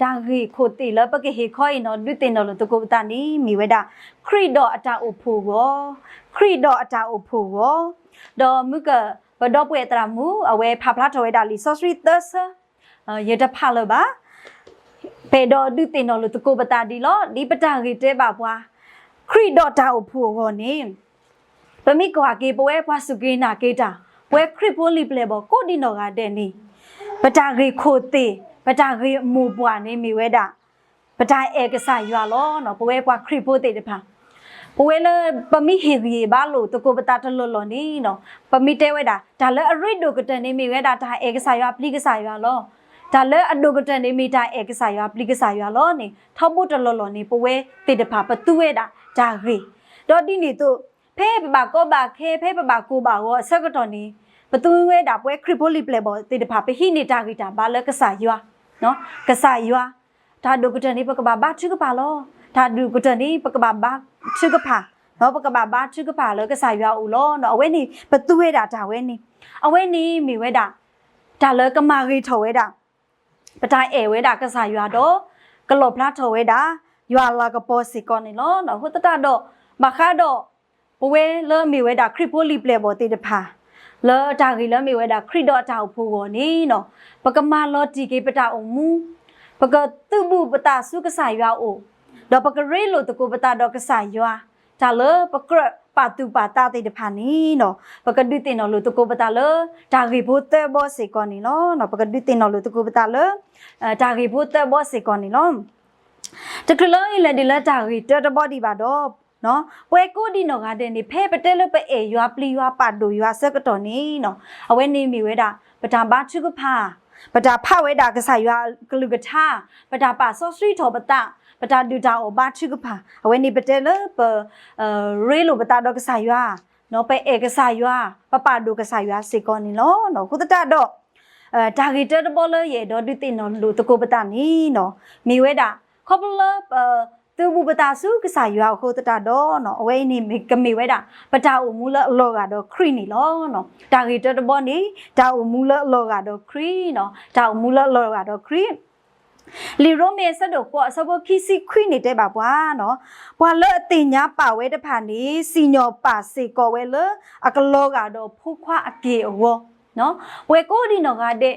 တၢ်ဂ့ၢ်ခိၣ်သ့ၣ်လၢပကဟ့ၣ်ခီအံၤနီၤ ဒုးသ့ၣ်နီၣ်လိာ်သကိးပသးန့ၣ် မ့ၢ်ဝဲဒၣ် ခရံာ်ဒီးအတၢ်အိၣ်ဖှိၣ်အဂီၢ်, ခရံာ်ဒီးအတၢ်အိၣ်ဖှိၣ်အဂီၢ်, ဒီးမုၢ်က ပဒီပုၢ်ဝဲၢ်သရၣ်မုၣ် အဝဲဖးဖျါထီၣ်ဝဲဒၣ်လံာ်စီဆှံသၢဆၢ ယတဖးလၢၤဘၣ်. ပအဲၣ်ဒိးဒုးသ့ၣ်နီၣ်လိာ်သကိးပသးဒ်လီၤ. ဒ်ပတၢ်ဂ့ၢ်တဲဘၣ်ပှၤ ခရံာ်ဒီးတၢ်အိၣ်ဖှိၣ်အဂီၢ်န့ၣ် ပမ့ၢ်ကွၢ်က့ၤ ပဝဲပှၤစူၢ်က့ၤနာ်က့ၤတၢ် ပဝဲခရံာ်ဖိလံၤပျဲၢ်ဘီၣ်ကိးဒံနီၢ်ဂၤဒဲးန့ၣ် ပတၢ်ဂ့ၢ်ခိၣ်သ့ၣ် ပတၢ်ဂ့ၢ်အမိၢ်ပှၢ်န့ၣ်မ့ၢ်ဝဲဒၣ် ပတၢ်အဲၣ်ကစၢ်ယွၤလီၤ. ပဝဲပှၤခရံာ်ဖိသ့ၣ်တဖၣ် ပဝဲလၢပမ့ၢ်ဟ့ၣ်ဂံၢ်ဟ့ၣ်ဘါလိာ်သကိးပသးတလီၢ်လီၢ်န့ၣ် ပမ့ၢ်တဲဝဲဒၣ် တၢ်လၢအရ့ဒိၣ်ကတၢၢ်န့ၣ်မ့ၢ်ဝဲဒၣ် တၢ်အဲၣ်ကစၢ်ယွၤပျံၤကစၢ်ယွၤလီၤ. တၢ်လၢအဒိၣ်ကတၢၢ်န့ၣ်မ့ၢ်တၢ်အဲၣ်ကစၢ်ယွၤပျံၤကစၢ်ယွၤလီၤန့ၣ် ထီဘိတလီၢ်လီၢ်န့ၣ် ပဝဲသ့ၣ်တဖၣ်ပသူဝဲဒၣ်တၢ်ဂ့ၢ် ဒီးဒ်န့ၣ်အသိး ဖဲပဘၣ်ကီဘၣ်ခဲ ဖဲပဘၣ်ကိၢ်ဘၣ်ဂီၤအဆၢကတီၢ်န့ၣ် ပသူဝဲဒၣ်ပဝဲခရံာ်ဖိလံၤပျဲၢ်ဘီၣ်သ့ၣ်တဖၣ် ပဟံးန့ၢ်တၢ်ဂံၢ်တၢ်ဘါလၢကစၢ်ယွၤ, ကစၢ်ယွၤ, တၢ်ဒိၣ်ကတၢၢ်န့ၣ် ပကဘၣ်ဘါထုကဖၣ်လီၤ. တၢ်ဒိၣ်ကတၢၢ်န့ၣ် ပကဘၣ်ဘါထုကဖၣ်, ပကဘၣ်ဘါထုကဖၣ်လၢကစၢ်ယွၤအအိၣ်လီၤ. အဝဲန့ၣ် ပသူဝဲဒၣ်တၢ်ဝဲန့ၣ်, အဝဲန့ၣ်မ့ၢ်ဝဲဒၣ် တၢ်လၢကမၤဂ့ၤထီၣ်ဝဲဒၣ် ပတၢ်အဲၣ်ဝဲဒၣ်ကစၢ်ယွၤဒီး ကလီၣ်ဖျါထီၣ်ဝဲဒၣ် ယွၤအလၤကပီၤစ့ၢ်ကီးန့ၣ်လီၤ. အဃိသတးဒီး ဘၣ်ဃးဒီး ပဝဲလၢအမ့ၢ်ဝဲဒၣ်ခရံာ်ဖိလံၤပျဲၢ်ဘီၣ်သ့ၣ်တဖၣ် လၢတၢ်ဂ့ၢ်လၢအမ့ၢ်ဝဲဒၣ်ခရံာ်ဒီးအတၢ်အိၣ်ဖှိၣ်အဂီၢ်န့ၣ် ပကမၤလီၤတံၢ်က့ၤပတၢ်အိၣ်မူ, ပကသုးဘူးပသးဆူကစၢ်ယွၤအအိၣ်, ဒီးပကရ့လိာ်သကိးပသးဒီးကစၢ်ယွၤ, တၢ်လၢပကြၢးပာ်သူၣ်ပာ်သးသ့ၣ်တဖၣ်န့ၣ် ပကဒုးသ့ၣ်နီၣ်လိာ်သကိးပသးလၢ တၢ်ဂ့ၢ်ဖိသၢဘီစ့ၢ်ကီးန့ၣ်လီၤ. ပကဒုးသ့ၣ်နီၣ်လိာ်သကိးပသးလၢ တၢ်ဂ့ၢ်ဖိသၢဘီစ့ၢ်ကီးန့ၣ်လီၤ. တချုးလၢယလဲၤဒံးလၢတၢ်ဂ့ၢ်တၢတဘီဒံးဘၣ်ဒီး ပဝဲကိးဒံနီၢ်ဂၤဒဲးန့ၣ် ဖဲပတဲလၢပအဲၣ်ယွၤပျံၤယွၤပာ်ဒိၣ်ယွၤအဆၢကတီၢ်န့ၣ် အဝဲန့ၣ်မ့ၢ်ဝဲဒၣ် ပတၢ်ဘါထုကဖၣ်, ပတၢ်ဖးဝဲဒၣ်ကစၢ်ယွၤအကလုၢ်ကထါ, ပတၢ်ပာ်စီဆှံထီၣ်ပသး, ပတၢ်ဒုၣ်တၢ်အီၣ်ဘါထုကဖၣ်, အဝဲန့ၣ်ပတဲလၢပ ရ့လိာ်ပသးဒီးကစၢ်ယွၤ, ပအဲၣ်ကစၢ်ယွၤ, ပပာ်ဒိၣ်ကစၢ်ယွၤစ့ၢ်ကီးန့ၣ်လီၤ. အဃိသတးဒီး တၢ်ဂ့ၢ်တၢတဘီလၢယအဲၣ်ဒိးဒုးသ့ၣ်နီၣ်လိာ်သကိးပသးန့ၣ် မ့ၢ်ဝဲဒၣ် ခီဖျိလၢပသုးဘူးပသးဆူကစၢ်ယွၤအဃိသတးဒီး အဝဲအံၤန့ၣ်ကမ့ၢ်ဝဲဒၣ် ပတၢ်အိၣ်မူလၢအလီၤဂာ်ဒီးခရံာ်န့ၣ်လီၤ. တၢ်ဂ့ၢ်တၢတဘီန့ၣ် တၢ်အိၣ်မူလၢအလီၤဂာ်ဒီးခရံာ်, တၢ်အိၣ်မူလၢအလီၤဂာ်ဒီးခရံာ် လံာ်ရိမ့ၤအဆၢဒိၣ်ဃိးအဆၢဖိခံဆံခွံန့ၣ်တဲဘၣ်ပှၤ, ပှၤလၢအသ့ၣ်ညါပာ်ဝဲတဖၣ်န့ၣ် စံၣ်ညီၣ်ပာ်စ့ၢ်ကီးဝဲလၢအကလီၤဂာ်ဒီးဖိခွါအက့ၢ်အဂီၤ, ပဝဲကိးဒံနီၢ်ဂၤဒဲး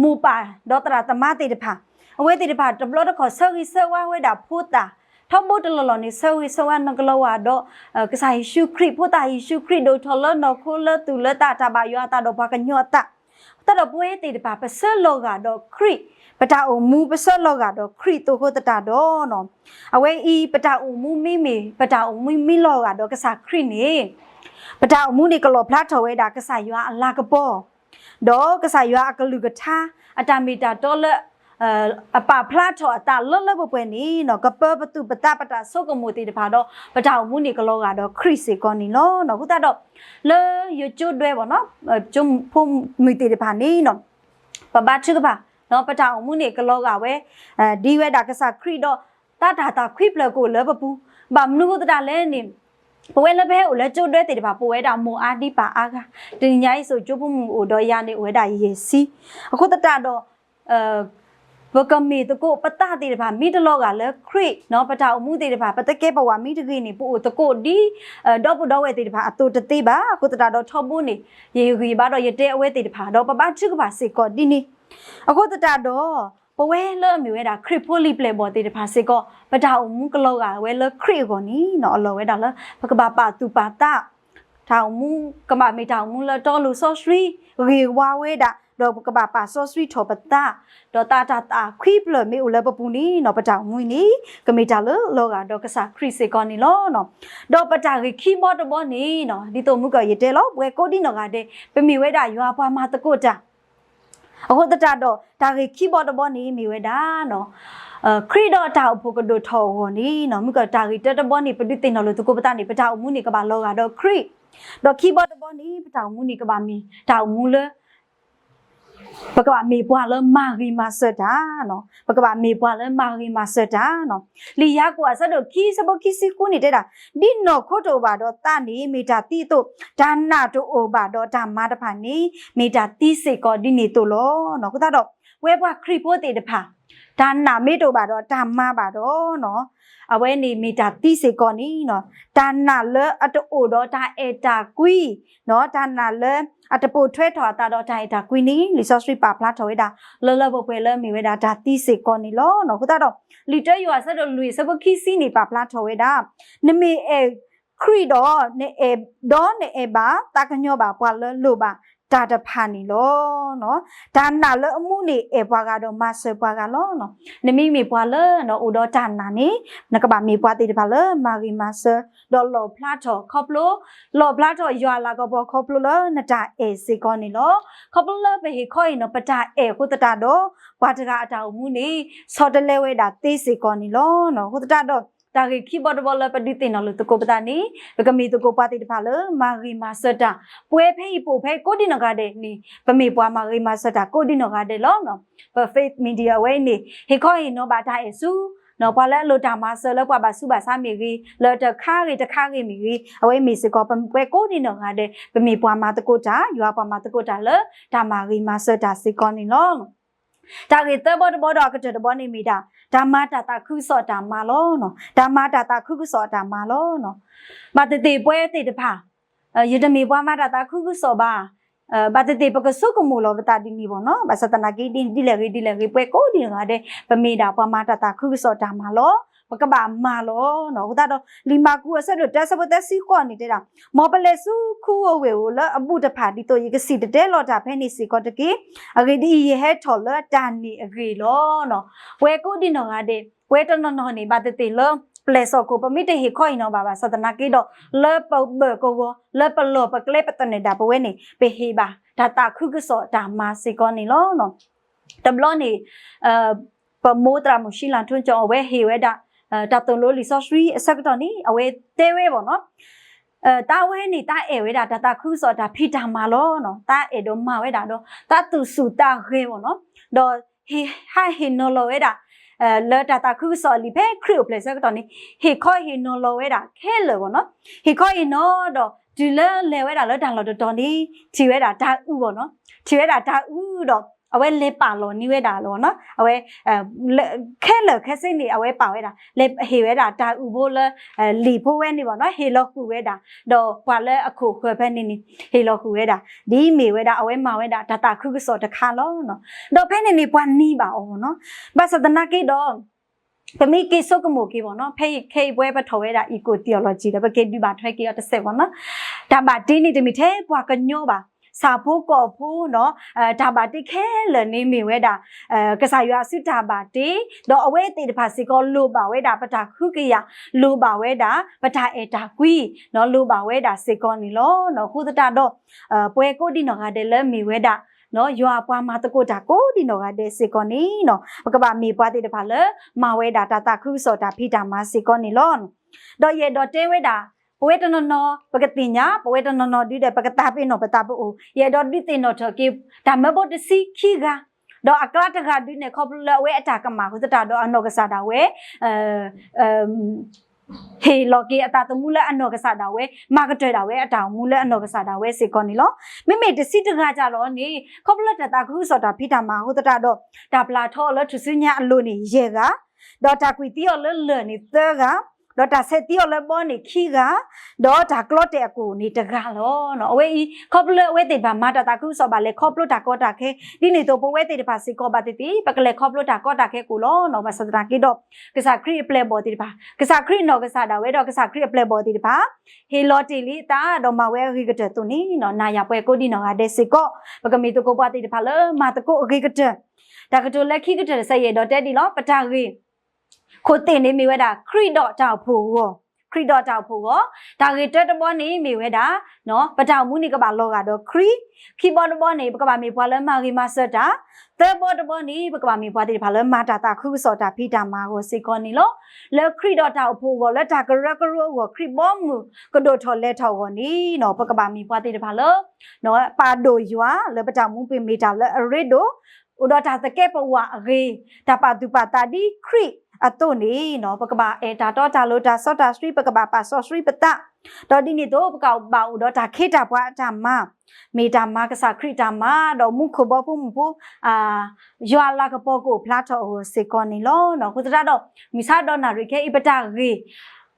မိၢ်ပၢ်ဒီးသရၣ်သမါသ့ၣ်တဖၣ်, အဝဲသ့ၣ်တဖၣ်တဘျီတခီၣ်ဆၢဂ့ၤဆၢဝါဝဲဒၣ်ဖိသၣ်, ထီဘိတလီၢ်လီၢ်န့ၣ် ဆၢဂ့ၤဆၢဝါနကလီၤဂာ်ဒီး ကစၢ်ယ့ၣ်ၡူးခရံာ်, ဖိသၣ်ယ့ၣ်ၡူးခရံာ် ဒိၣ်ထီၣ်လၢနီၢ်ခိလၢသူၣ်လၢသး တၢ်ဘၣ်ယွၤအသးဒီးပှၤကညီအသး, တၢ်ဒီးပဝဲသ့ၣ်တဖၣ် ပဆၢလီၤဂာ်ဒီးခရံာ်, ပတၢ်အိၣ်မူပဆၢလီၤဂာ်ဒီးခရံာ်အဃိသတးဒီး အဝဲအံၤ ပတၢ်အိၣ်မူမ့မ့ၢ် ပတၢ်အိၣ်မူမ့ၢ်လီၤဂာ်ဒီးကစၢ်ခရံာ်န့ၣ် ပတၢ်အိၣ်မူန့ၣ်ကလီၣ်ဖျါထီၣ်ဝဲဒၣ်ကစၢ်ယွၤအလၤကပီၤ, ဒီးကစၢ်ယွၤအကလုၢ်ကထါ, အတၢ်မ့ၢ်တၢ်တီလၢ အပာ်ဖျါထီၣ်အသးလၢလၢပှဲၤပှဲၤန့ၣ် ကပၢပသူၣ်ပသးပတၢ်ဆိကမိၣ်သ့ၣ်တဖၣ်ဒီး ပတၢ်အိၣ်မူန့ၣ်ကလီၤဂာ်ဒီးခရံာ်စ့ၢ်ကီးန့ၣ်လီၤ. အဃိသတးဒီး လၢယကၠိဒွဲဘၣ်နီၤ ကၠိဖိမုၣ်သ့ၣ်တဖၣ်န့ၣ် ပဘါထုကဖၣ်, ပတၢ်အိၣ်မူန့ၣ်ကလီၤဂာ်ဝဲ ဒ်ဝဲဒၣ်ကစၢ်ခရံာ်ဒီး တၢ်တၢ်သးခွံဖျၢၣ်ကအိၣ်လၢပပူၤ, ဘၣ်မနုၤအဃိသတးလဲၣ်န့ၣ် ပဝဲလၢပဟဲအိၣ်လၢကၠိဒွဲသ့ၣ်တဖၣ် ပအိၣ်ဝဲဒၣ်မိၢ်အါဒံးပၢ်အါဂၤ, တနံၤညါအံၤစိၤကၠိဖိမုၣ်အိၣ်ဒီးယၤန့ၣ်အိၣ်ဝဲဒၣ်ယဲၢ်ဆံ, အဃိသတးဒီး ပကမ့ၢ်သကိးပသးသ့ၣ်တဖၣ် မ့ၢ်တလီၤဂာ်လၢခရံာ်, ပတၢ်အိၣ်မူသ့ၣ်တဖၣ် ပတကဲပဝးမ့ၢ်တဂ့ၤန့ၣ် ပအိၣ်သကိးဒ် ဒီပုၢ်ဒီဝဲၢ်သ့ၣ်တဖၣ်အသိးတသ့ဘၣ်. အဃိသတးဒီးထီဘိန့ၣ် ယဂံၢ်ဘါဒီးယတဲအဝဲသ့ၣ်တဖၣ် ဒီးပဘါထုကဖၣ်စ့ၢ်ကီးဒ်န့ၣ်, အဃိသတးဒီး ပဝဲလၢအမ့ၢ်ဝဲဒၣ်ခရံာ်ဖိလံၤပျဲၢ်ဘီၣ်သ့ၣ်တဖၣ်စ့ၢ်ကီး ပတၢ်အိၣ်မူကလီၤဂာ်ဝဲလၢခရံာ်အဂီၢ်န့ၣ် အလီၢ်ဝဲဒၣ်လၢ ပကဘၣ်ပာ်သူၣ်ပာ်သး တၢ်အိၣ်မူ ကဘၣ်မ့ၢ်တၢ်အိၣ်မူလၢတီလိၤစီဆှံ ဂ့ၤဝါဝဲဒၣ်, ဒီးပကဘၣ်ပာ်စီဆှံထီၣ်ပသး, ဒီးတၢ်တၢ်သးခွံဖျၢၣ်မ့ၢ်အိၣ်လၢပပူၤန့ၣ် ပတၢ်အိၣ်မူန့ၣ် ကမ့ၢ်တၢ်လၢလီၤဂာ်ဒီးကစၢ်ခရံာ်စ့ၢ်ကီးန့ၣ်လီၤ. ဒီးပတၢ်ဂ့ၢ်ခံဘီတဘီန့ၣ် ဒ်သိးမုၢ်ကီၢ်ယတဲလီၤ ပဝဲကိးဒံနီၢ်ဂၤဒဲး ပမ့ၢ်ဝဲဒၣ်ယွၤပှၤမၤသကိးတၢ် အဃိသတးဒီး တၢ်ဂ့ၢ်ခံဘီတဘီန့ၣ်မ့ၢ်ဝဲဒၣ် ခရံာ်ဒီးတၢ်အိၣ်ဖှိၣ်ကဒိၣ်ထီၣ်အဂီၢ်န့ၣ် မုၢ်ကီၢ်တၢ်ဂ့ၢ်တၢတဘီန့ၣ် ပဒုးသ့ၣ်နီၣ်လိာ်သကိးပသးန့ၣ် ပတၢ်အိၣ်မူန့ၣ်ကဘၣ်လီၤဂာ်ဒီးခရံာ်, ဒီးခံဘီတဘီန့ၣ် ပတၢ်အိၣ်မူန့ၣ်ကဘၣ်မ့ၢ်တၢ်အိၣ်မူလၢ ပကဘၣ်မ့ၢ်ပှၤလၢမၤဂ့ၤမၤစၢၤတၢ်, ပကဘၣ်မ့ၢ်ပှၤလၢမၤဂ့ၤမၤစၢၤတၢ်. လံာ်ယၤကိာ်အဆၢဒိၣ်ခံအဆၢဖိခံဆံဃုန့ၣ်တဲဒၣ်, ဒ်နီၢ်ခိတအိၣ်ဘၣ်ဒီးသးန့ၣ် မ့ၢ်တၢ်သံအသိး, တၢ်နာ်တအိၣ်ဘၣ်ဒီးတၢ်မၤတဖၣ်န့ၣ် မ့ၢ်တၢ်သံစ့ၢ်ကီးဒ်န့ၣ်အသိးလီၤ. အဃိသတးဒီး ပဝဲပှၤခရံာ်ဖိသ့ၣ်တဖၣ် တၢ်နာ်မ့ၢ်တအိၣ်ဘၣ်ဒီးတၢ်မၤဘၣ်ဒီးနီၤ, အဝဲန့ၣ်မ့ၢ်တၢ်သံစ့ၢ်ကီးန့ၣ်နီၤ, တၢ်နာ်လၢအတအိၣ်ဒီးတၢ်အဲၣ်တၢ်ကွံနီၤ, တၢ်နာ်လၢအတပိာ်ထွဲထီၣ်အသးဒီးတၢ်အဲၣ်တၢ်ကွံန့ၣ် လံာ်စီဆှံပာ်ဖျါထီၣ်ဝဲဒၣ် လၢလၢပှဲၤပှဲၤလၢမ့ၢ်ဝဲဒၣ်တၢ်သံစ့ၢ်ကီးန့ၣ်လီၤ. အဃိသတးဒီး လံာ်တၢယိၤဟၣ်အဆၢဒိၣ်လွံၢ်အဆၢဖိခံဆံန့ၣ် ပာ်ဖျါထီၣ်ဝဲဒၣ် နမ့ၢ်အဲၣ်ခရံာ်ဒီး နအဲၣ်ဒီးနအဲၣ်ဘၣ်သးကညီၤဘၣ်ပှၤလၢလိၣ်ဘၣ်တၢ်တဖၣ်န့ၣ်လီၤ. တၢ်နာ်လၢအမူန့ၣ်အဲၣ်ပှၤဂၤဒီးမၤစၢၤပှၤဂၤလီၤ. နမ့မ့ၢ်ပှၤလၢအိၣ်ဒီးတၢ်နာ်န့ၣ် နကဘၣ်မ့ၢ်ပှၤသ့ၣ်တဖၣ်လၢမၤဂ့ၤမၤစၢၤ ဒီးလီၣ်ဖျါထီၣ်ခီဖျိ လီၣ်ဖျါထီၣ်ယွၤအလၤကပီၤခီဖျိလၢနတၢ်အဲၣ်စ့ၢ်ကီးန့ၣ်လီၤ. ခီဖျိလၢပဟ့ၣ်ခီဟ့ၣ်နီၤပတၢ်အဲၣ်အဃိသတးဒီး ပှၤတဂၤအတၢ်အိၣ်မူန့ၣ် ဆီတလဲဝဲဒၣ်သ့စ့ၢ်ကီးန့ၣ်လီၤ. အဃိသတးဒီး တၢ်ဂ့ၢ်ခံဘီတဘီလၢပဒုးသ့ၣ်နီၣ်လိာ်သကိးပသးန့ၣ် ပကမ့ၢ်သကိးပှၤသ့ၣ်တဖၣ်လၢမၤဂ့ၤမၤစၢၤတၢ်, ပဝဲဖဲအံၤပအိၣ်ဖဲကိးဒံနီၢ်ဂၤဒဲးန့ၣ် ပမ့ၢ်ပှၤမၤဂ့ၤမၤစၢၤတၢ်ကိးဒံနီၢ်ဂၤဒဲးလီၤ. ပ Faith Media အဝဲအံၤန့ၣ် ဟ့ၣ်ခီဟ့ၣ်နီၤဘၣ်တၢ်အဲၣ်ဆူ ပှၤလၢအလိၣ်တၢ်မၤစၢၤလၢပှၤဘၣ်ဆူးဘၣ်ဆါမ့ၢ်ဂ့ၤ, လၢတခါဂ့ၤတခါဂ့ၤမ့ၢ်ဂ့ၤ, အဝဲမ့ၢ်စ့ၢ်ကီးပဝဲကိးဒံနီၢ်ဂၤဒဲး ပမ့ၢ်ပှၤမၤသကိးတၢ်, ယွၤပှၤမၤသကိးတၢ်လၢတၢ်မၤဂ့ၤမၤစၢၤတၢ်စ့ၢ်ကီးန့ၣ်လီၤ. တၢ်ဂ့ၢ်သၢဘီတဘီဒီးအကတၢၢ်တဘီန့ၣ်မ့ၢ်ဒၣ် တၢ်မၤတၢ်သးခုကစီၣ်အတၢ်မၤလီၤ. တၢ်မၤတၢ်သးခုကစီၣ်အတၢ်မၤလီၤ. ဘၣ်သ့ၣ်သ့ၣ်ပဝဲသ့ၣ်တဖၣ် ယတမ့ၢ်ပှၤမၤတၢ်သးခုကစီၣ်ဘၣ်, ဘၣ်သ့ၣ်သ့ၣ်ပကဆိကမိၣ်လီၤပသးဒ်န့ၣ်ဘၣ်နီၤ, ဘၣ်ဆၣ်သနာ်က့ဒ်လဲၣ်ဂ့ၤဒ်လဲၣ်ဂ့ၤ ပဝဲကိးဒံနီၢ်ဂၤဒဲး ပမ့ၢ်ဒၣ်ပှၤမၤတၢ်သးခုကစီၣ်တၢ်မၤလီၤ. ပကဘၣ်မၤလီၤ. အဃိသတးဒီး လံာ်မၢ်ကူးအဆၢဒိၣ်တၢအဆၢဖိသၢဆံဃိးန့ၣ်တဲဒၣ်, မ်ပလဲၤဆူခူဧိၤဝ့ၢ်ဧိၤလၢအဘူးတဖၣ် ဒ်သိးယကစံၣ်တဲၤတဲလီၤတၢ်ဖဲန့ၣ်စ့ၢ်ကီးတက့ၢ်. အဂ့ၢ်ဒ်အံၤ, ယဟဲထီၣ်လၢတၢ်န့ၣ်အဂ့ၢ်လီၤ. ပဝဲကိးဒံနီၢ်ဂၤဒဲး ပဝဲတနီၤနီၤန့ၣ် ဘၣ်သ့ၣ်သ့ၣ်လၢ ပျဲၢ်စီၣ်ခိၣ် ပမ့ၢ်တဟ့ၣ်ခီဟ့ၣ်နီၤဘၣ်ဘၣ်ဆၣ်သနာ်က့ဒီး လၢပဘၢၣ်ကဝီၤ လၢပလီၢ်ပကျဲပသနၢၣ်ဒၣ်ပဝဲန့ၣ် ပဟ့ၣ်ဘၣ်တၢ်သးခုကစီၣ်တၢ်မၤစ့ၢ်ကီးန့ၣ်လီၤ. တဘျီန့ၣ် ပမိၢ်သရၣ်မုၣ် ရှံလၤထိကၠီ အဝဲဟ့ၣ်ဝဲဒၣ် တၢ်သိၣ်လိလံာ်စီဆှံအဆၢကတီၢ်န့ၣ် အဝဲတဲဝဲဘၣ်နီၤ, တၢ်ဝဲန့ၣ် တၢ်အဲၣ်ဝဲဒၣ်တၢ်သးခုကစီၣ်တၢ်ဖံးတၢ်မၤလီၤ. တၢ်အဲၣ်ဒိးမၤဝဲဒၣ်ဒီး တၢ်သူၣ်ဆူၣ်သးဂဲၤဘၣ်နီၤ, ဒီးဟးဟ့ၣ်နီၤလီၤဝဲဒၣ် လၢတၢ်သးခုကစီၣ်အလံာ်ဖဲခရံာ်အိၣ်ဖျဲၣ်ဆၢကတီၢ်န့ၣ် ဟ့ၣ်ခီဟ့ၣ်နီၤလီၤဝဲဒၣ်ခဲလၢာ်ဘၣ်နီၤ, ဟ့ၣ်ခီဟ့ၣ်နီၤဒီး တုၤလၢလဲၤဝဲဒၣ်လၢတၢ်လီၢ်တတီၤန့ၣ် ထံၣ်ဝဲဒၣ်တၢ်အုးဘၣ်နီၤ, ထံၣ်ဝဲဒၣ်တၢ်အုးဒီး အဝဲလဲၤပာ်လီၤန့ၢ်ဝဲဒၣ်လီၤနီၤ, အဝဲ ခဲလၢာ်ခဲဆ့န့ၣ် အဝဲပာ်ဝဲဒၣ် လဲၤဟ့ၣ်ဝဲဒၣ်တၢ်အုးဖိလၢ လံာ်ဖိဝဲန့ၣ်ဘၣ်နီၤ, ဟ့ၣ်လီၤဃုာ်ဝဲဒၣ် ဒီးပှၤလၢအခိၣ်ဃၢၤဖဲန့ၣ်န့ၣ် ဟ့ၣ်လီၤဃုာ်ဝဲဒၣ် ဒ်မ့ၢ်ဝဲဒၣ် အဝဲမၤဝဲဒၣ်တၢ်သးခုကစီၣ်တခါလီၤ. ဒီးဖဲန့ၣ်န့ၣ် ပှၤနံၤဘၣ်အီၤဘၣ်နီၤ, ဘၣ်ဆၣ်သနာ်က့ဒီး ပမ့ၢ်က့ၤဆိကမိၣ်က့ၤဘၣ်နီၤ, ဖဲခဲအံၤပဝဲပထီၣ်ဝဲဒၣ် Eco Theology ဒီး ပက့ၤဒုးဘၣ်ထွဲက့ၤအီၤတစဲးဘၣ်နီၤ, တၢ်ဘၣ်တ့န့ၣ်တမ့ၢ်ထဲပှၤကညီဘၣ်, ဆၣ်ဖိကီၢ်ဖိနီၤ, တၢ်ဘၣ်တ့ခဲလၢာ်န့ၣ်မ့ၢ်ဝဲဒၣ် ကစၢ်ယွၤအစုတၢ်ဘၣ်တ့, ဒီးအဝဲသ့ၣ်တဖၣ်စ့ၢ်ကီးလိၣ်ဘၣ်ဝဲဒၣ်ပတၢ်ခွံကယာ်, လိၣ်ဘၣ်ဝဲဒၣ် ပတၢ်အဲၣ်တၢ်ကွံ, လိၣ်ဘၣ်ဝဲဒၣ်စ့ၢ်ကီးန့ၣ်လီၤ. အဃိသတးဒီး ပဝဲကိးဒံနီၢ်ဂၤဒဲးလၢမ့ၢ်ဝဲဒၣ် ယွၤပှၤမၤသကိးတၢ်ကိးဒံနီၢ်ဂၤဒဲးစ့ၢ်ကီးန့ၣ်နီၤ, ပကဘၣ်မ့ၢ်ပှၤသ့ၣ်တဖၣ်လၢ မၤဝဲဒၣ်တၢ်သးခုကစီၣ်တၢ်ဖံးတၢ်မၤစ့ၢ်ကီးန့ၣ်လီၤ. ဒီးယအဲၣ်ဒိးတဲဝဲဒၣ် ပဝဲတနီၤနီၤ ပကသ့ၣ်ညါ, ပဝဲတနီၤနီၤဒုဒီး ပကသးပ့ၤနီၣ်ပသးပအိၣ်, ယအဲၣ်ဒိးဒုးသ့ၣ်နီၣ်ထီၣ်က့ၤ တၢ်မၢဖိတဆံခံဂၤ, ဒီးအကျါတဂၤဒုန့ၣ် ခီဖျိလၢအဝဲအတၢ်ကမၣ်အဃိသတးဒီး အနီၢ်ကစၢ်ဒၣ်ဝဲ ဟ့ၣ်လီၤက့ၤအသးသမူလၢအနီၢ်ကစၢ်ဒၣ်ဝဲ, မၤကတၢၢ်ဒၣ်ဝဲအတၢ်အိၣ်မူလၢအနီၢ်ကစၢ်ဒၣ်ဝဲစ့ၢ်ကီးန့ၣ်လီၤ. မ့မ့ၢ်တဆံတဂၤစ့ၢ်ကီးန့ၣ် ခီဖျိလၢတၢ်သးခုကစီၣ်တၢ်ဖံးတၢ်မၤအဃိသတးဒီး တၢ်ပျၢ်ထီအီၤလၢထူၣ်စုညါအလိၤန့ၣ် ယဲၢ်ဂၤ, ဒီးတၢ်ကွံာ်သံအီၤလၢလၢၢ်န့ၣ် သၢဂၤ, ဒီးတၢ်ဆဲးသံအီၤလၢဘီန့ၣ် ခံဂၤ, ဒီးတၢ်ကျီတဲာ်အကိၣ်န့ၣ်တဂၤလီၤ. အဝဲအံၤ ခီဖျိလၢအဝဲသ့ၣ်တဖၣ်မၤတၢ်သးခုကစီၣ်ဘၣ်လဲၤခီဖျိတၢ်ကီတၢ်ခဲ, ဒ်န့ၣ်အသိးပဝဲသ့ၣ်တဖၣ်စ့ၢ်ကီးဘၣ်သ့ၣ်သ့ၣ် ပကလဲၤခီဖျိတၢ်ကီတၢ်ခဲကိၣ်လီၤ. ဘၣ်ဆၣ်သနာ်က့ဒီး ကစၢ်ခရံာ်အပျဲၢ်အဘီၣ်သ့ၣ်တဖၣ်, ကစၢ်ခရံာ်အနီၢ်ကစၢ်ဒၣ်ဝဲဒီး ကစၢ်ခရံာ်အပျဲၢ်အဘီၣ်သ့ၣ်တဖၣ် ဟ့ၣ်လီၤတ့ၢ်လံအသး ဒီးမၤဝဲအဂ့ၤကတၢၢ်အသိးန့ၣ် နၤယၤပှၤကိးဒံနီၢ်ဂၤဒဲးစ့ၢ်ကီး ပကမ့ၢ်သကိးပှၤသ့ၣ်တဖၣ်လၢမၤသကိးအဂ့ၤကတၢၢ်. တၢ်ကတိၤလၢခံကတၢၢ်တစဲး ယအဲၣ်ဒိးတဲဒ်လီၤ, ပတၢ်ဂ့ၢ်ခိၣ်သ့ၣ်န့ၣ်မ့ၢ်ဝဲဒၣ် ခရံာ်ဒီးတၢ်အိၣ်ဖှိၣ်အဂီၢ်, ခရံာ်ဒီးတၢ်အိၣ်ဖှိၣ်အဂီၢ်, တၢ်ဂ့ၢ်တၢတဘီန့ၣ်မ့ၢ်ဝဲဒၣ် ပတၢ်အိၣ်မူန့ၣ်ကဘၣ်လီၤဂာ်ဒီးခရံာ်, ခံဘီတဘီန့ၣ် ပကဘၣ်မ့ၢ်ပှၤလၢမၤဂ့ၤမၤစၢၤတၢ်, သၢဘီတဘီန့ၣ် ပကဘၣ်မ့ၢ်ပှၤသ့ၣ်တဖၣ်လၢမၤတၢ်သးခုကစီၣ်တၢ်ဖံးတၢ်မၤအဂီၢ်စ့ၢ်ကီးန့ၣ်လီၤ. လၢခရံာ်ဒီးတၢ်အိၣ်ဖှိၣ်အဂီၢ် လၢတၢ်ကရၢကရိအဂီၢ် ခရံာ်ဘီမုၢ်ကဒိၣ်ထီၣ်လဲၤထီၣ်အဂီၢ်န့ၣ် ပကဘၣ်မ့ၢ်ပှၤသ့ၣ်တဖၣ်လၢ ပာ်ဒိၣ်ယွၤ လၢပတၢ်အိၣ်မူပူၤမ့ၢ်တၢ်လၢအရ့ဒိၣ်, အိၣ်ဒီးတၢ်သကဲးပဝးအဂ့ၤ, တၢ်ပာ်သူၣ်ပာ်သးဒ်ခရံာ်အသိးန့ၣ် ပကဘၣ်အဲၣ်တၢ်တီတၢ်လိၤ တၢ်စီတၢ်ဆှံ ပကဘၣ်ပာ်စီဆှံပသး ဒီးဒ်န့ၣ်အသိး ပကဘၣ်အိၣ်ဒီးတၢ်ခ့တၢ်ပှၤအတၢ်မၤ, မ့ၢ်တၢ်မၤကစၢ်ခရံာ်တၢ်မၤ ဒီးမူခိၣ်ဘီဖိမုၢ်ဖိ ယွၤလၤကပီၤကအိၣ်ဖျါထီၣ်အဂီၢ်စ့ၢ်ကီးန့ၣ်လီၤ. အဃိသတးဒီး မုၢ်ဆါဒီးနၣ်ရံၣ်ခဲအံၤ ပတၢ်ဂ့ၢ်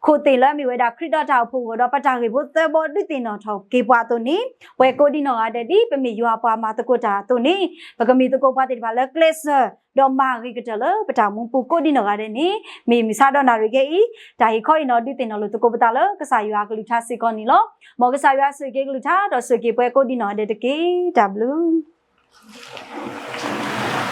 ခိၣ်သ့ၣ်လၢအမ့ၢ်ဝဲဒၣ်ခရံာ်ဒီးတၢ်အိၣ်ဖှိၣ်အဂီၢ်ဒီး ပတၢ်ဂ့ၢ်ဖိသၢဘီဒုးသ့ၣ်နီၣ်ထီၣ်က့ၤပှၤအသိးန့ၣ်, ပှၤကိးဒံနီၢ်ဂၤဒဲး ဒ်ပမ့ၢ်ယွၤအပှၤမၤသကိးတၢ်အသိးန့ၣ်, ပကမ့ၢ်သကိးပှၤသ့ၣ်တဖၣ်လၢကျဲးစၢး ဒီးမၤဂ့ၤကတၢၢ်လၢပတၢ်မူပူၤကိးဒံနီၢ်ဂၤဒဲးန့ၣ်, မ့ၢ်မုၢ်ဆါဒီးနၣ်ရံၣ်ခဲအံၤ တၢ်ဟ့ၣ်ခီအံၤန့ၣ် ဒုးသ့ၣ်နီၣ်လိာ်သကိးပသးလၢကစၢ်ယွၤအကလုၢ်ကထါစ့ၢ်ကီးန့ၣ်လီၤ. မ်ကစၢ်ယွၤဆိၣ်ဂ့ၤက့ၤကလုၢ်ကထါ ဒီးဆိၣ်ဂ့ၤက့ၤပှၤကိးဒံနီၢ်ဂၤဒဲးတက့ၢ်. တၢ်ဘျုး